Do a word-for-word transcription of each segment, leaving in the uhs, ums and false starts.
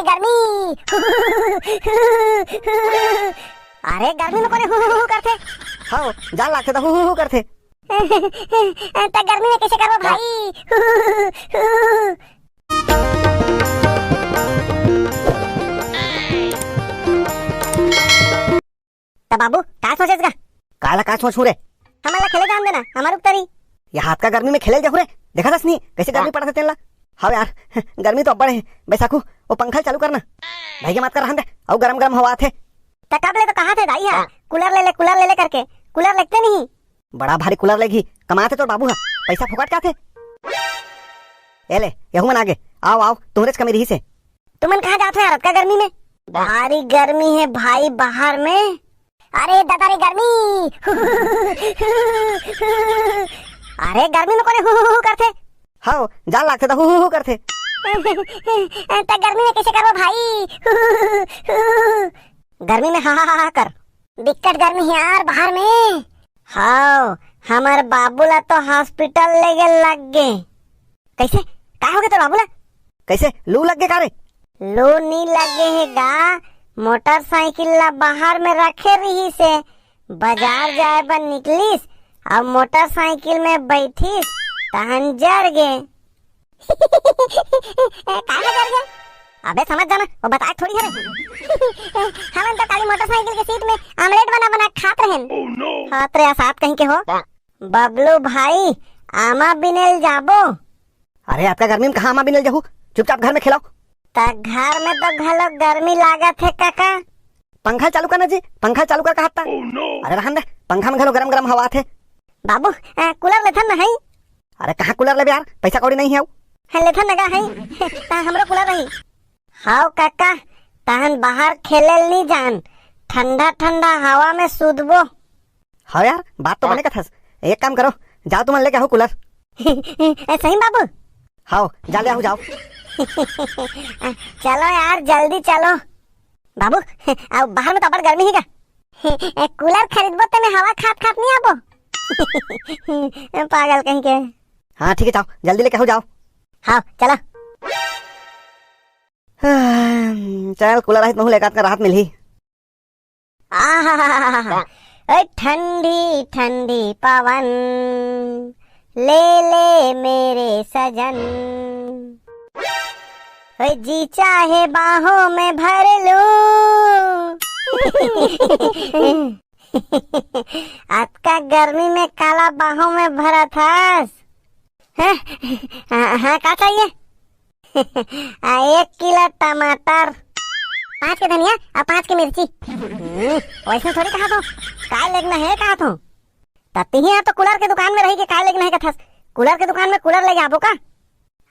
गर्मी। अरे, गर्मी में कोने हु, हु, हु करथे? हव, जान लागथे त हु, हु, हु करथे। त गर्मी में कइसे करबो भाई? हु, हु, हु, हु। त बाबू, का सोचेस गा? काला का सोचहूं रे? हमन ला खेले जान देना, हमर उकतरी। ये हाथ का गर्मी में खेले जाहू रे? देखत हस नहीं, कइसे गर्मी पड़त हे तेन ला। हव यार, गर्मी तो अब्बड़ हे। बैसाखू, वो पंखा ल चालू करना। भाई के मत कर, रहन दे। अउ गरम गरम हवा आथे। त कब ले तो कहाथे दाई हा, हाँ। कूलर ले ले, कूलर ले ले करके। कूलर लेगते नहीं। बड़ा भारी कूलर लेगही, कमाथे तोर बाबू हा। पैसा फोकट के आथे। ए ले, यहू मन आगे। आव, आव, तुहरेच कमी रहिस हे। तुमन कहाँ जात हो यार, अतका गर्मी में? भारी गर्मी हे भाई बाहर में। अरे दादा रे गर्मी। अरे गर्मी में कोने हु, हु, हु करथे? हव, जान लागथे त हु, हु, हु करथे। त गर्मी में कइसे करबो भाई? गर्मी में हा, हा, हा, हा कर। बिकट गर्मी हे यार बाहर में। हव, हमर बाबू ला तो हॉस्पिटल लेगे लग गे। कइसे? का होगे तोर बाबू ला? कइसे? लू लग गे का रे? लू नी लगे हे गा, मोटरसाइकिल ला बाहर में रखे रिहिस हे, बाजार जाए बर निकलिस, अउ मोटरसाइकिल में बइठिस, तहन जर गे। का जर गे? अबे समझ जाना, वो बताए थोड़ी हरे। हमन तो काली मोटरसाइकिल के सीट में आमलेट बना बना खात रहेन। हात रे असात कहीं के हो। बबलू भाई, आमा बिनेल जाबो? अरे, अतका गर्मी में कहाँ आमा बिनेल जाहू? चुपचाप घर में खेलाओ। त घर में तो घलो गर्मी लागत हे काका। पंखा चालू करना जी, पंखा चालू कर कहा था। अरे रहन दे, पंखा में घलो गरम गरम हवा आथे। बाबू, आ, कूलर लेथन ना है? अरे कहाँ कूलर लेबे यार, पैसा कौड़ी नहीं है। है लेथन ना गा है। त हमरो कूलर रही। हाव काका, तहन बाहर खेले ल नी जान, ठंडा ठंडा हवा में सूतबो। हव यार, बात तो बने कथस। एक काम करो, जाओ तुमन लेके आओ कूलर। ए, सही बाबू? हाव, जा ले आओ, जाओ। चलो यार, जल्दी चलो। बाबू, अब बाहर में तो अब्बड़ गर्मी ही का। कूलर खरीदबो ते में हवा खात खात नहीं आबो। पागल कहीं के। हाँ, ठीक है, जाओ, जल्दी लेके आओ, जाओ। हाँ, चलो। चल, कूलर आहित महू लेकात का राहत मिलही। आहा, ओए ठंडी ठंडी पवन, ले ले मेरे सजन, ओए जी चाहे बाहों में भर लूं। अतका गर्मी में काला बाहों में भरत हस? हैं? हाँ, हाँ, का चाहिए? आ, एक किलो टमाटर, पाँच के धनिया अउ पाँच के मिर्ची। हम्म, वैसे थोड़ी कहा तो, काय लेगना है कहा तो। तती ही तो कूलर के दुकान में रही के काय लेगना है कथस। कूलर के दुकान में कूलर ले जाबो का?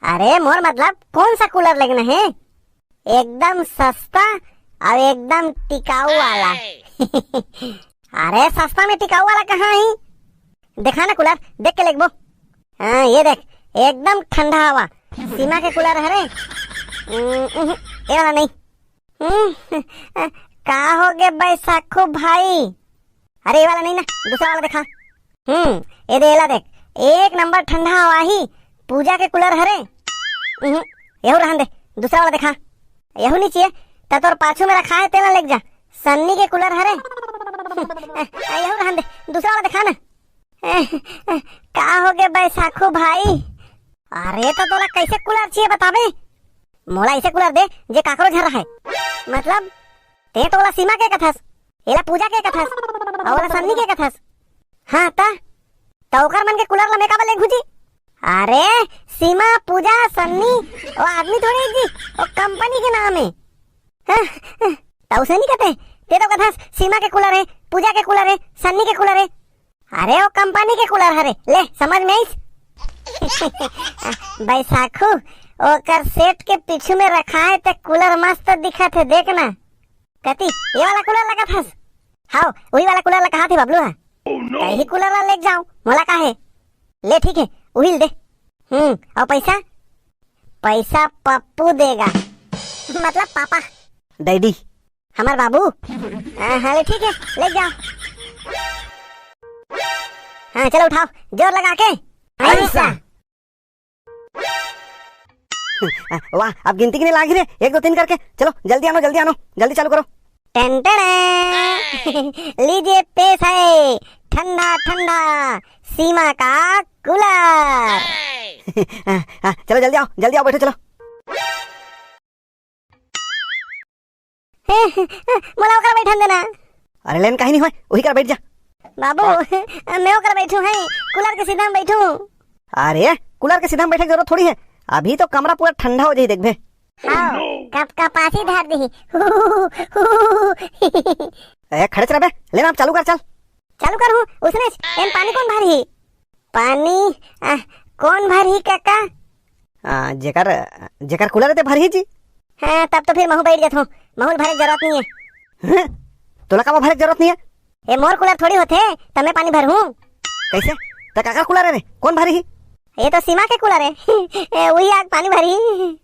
अरे मोर मतलब कौन सा कूलर लेगना है? एकदम सस्ता अउ एकदम टिकाऊ वाला। अरे सस्ता में टिकाऊ वाला कहाँ है? देखा ना कूलर, देख के लेगबो। हाँ, ये देख, एकदम ठंडा हवा, सीमा के कूलर हरे। हम्म, उहुं, ये वाला नहीं। हम्म, का हो गे बैसाखू भाई? अरे ये वाला नहीं ना, दूसरा वाला देखा। हम्म, ये दे, एला देख, एक नंबर ठंडा हवा ही, पूजा के कूलर हरे। उहुं, यहू रहन दे, दूसरा वाला देखा। यहू नहीं चाहिए, त तोर पाछू में रखा है, तेला लेग जा। सन्नी के कूलर हरे। यहू रहन दे, दूसरा वाला देखा ना। का हो गे बैसाखू भाई? अरे तो तोला कैसे कूलर चाहिए बताबे? मोला ऐसे कूलर दे जे काकरो झर रहे। मतलब ते तो ओला सीमा के कथस, एला पूजा के कथस, अउ ओला सन्नी के कथस। हाँ त, त ओकर मन के कूलर ला मैं काबर ले घुंची? अरे सीमा, पूजा, सन्नी, वो आदमी थोड़ी है जी, वो कंपनी के नाम है। हाँ, त उसे नहीं कहते, ते तो कथस सीमा के कूलर है, पूजा के कूलर है, सन्नी के कूलर है। अरे वो कंपनी के कूलर हरे, ले समझ में आइस। बैसाखू, ओकर सेट के पीछू में रखा है ते कूलर मस्त दिखत है, देख ना। कती, ये वाला कूलर लगत हस? हाव, वही वाला कूलर लगा थे बबलू हा। Oh no! कहीं कूलर ला लेके जाओ, मोला का है? ले ठीक है, उहिल दे। हम्म, अउ पैसा? पैसा पप्पू देगा। मतलब पापा। डैडी। हमार बाबू। हाँ, हाँ, ले ठीक है, ले जाओ। हाँ, चलो उठाओ, जोर लगा के। ऐसा। ऐसा। वाह, अब गिनती गिने लागी रे, एक दो तीन करके। चलो जल्दी आनो, जल्दी आनो, जल्दी चालू करो। टन टन। लीजिए, पेश है ठंडा ठंडा सीमा का कूलर। हाँ, हाँ, चलो जल्दी आओ, जल्दी आओ, बैठो, चलो। मोला ओकर बैठन देना। अरे लेन, कहीं नहीं होय, वही कर बैठ जा। बाबू, मैं ओकर बैठू है, कूलर के सीधा में बैठू। अरे, कूलर के सीधा में बैठे के जरूरत थोड़ी है, अभी तो कमरा पूरा ठंडा हो जाही, देखबे। हाँ, कप कपासी धर दी। ए, खड़े रह बे, लेन आप चालू कर, चल। चालू कर हूँ, उसने एम पानी कौन भरही? पानी, आ, कौन भरही काका? आ, जेकर, जेकर कूलर हे ते भरही जी। हाँ, तब तो फिर महू बैठ जात हूँ, महू ल भरे के जरूरत नहीं है। हैं? तोला काबर भरे के जरूरत नहीं है? ये मोर कूलर थोड़ी होथे, तब मैं पानी भरहूँ। कैसे? त काकर कूलर हे रे? कौन भरही? ये तो सीमा के कूलर हे। ए, वही आग पानी भरही।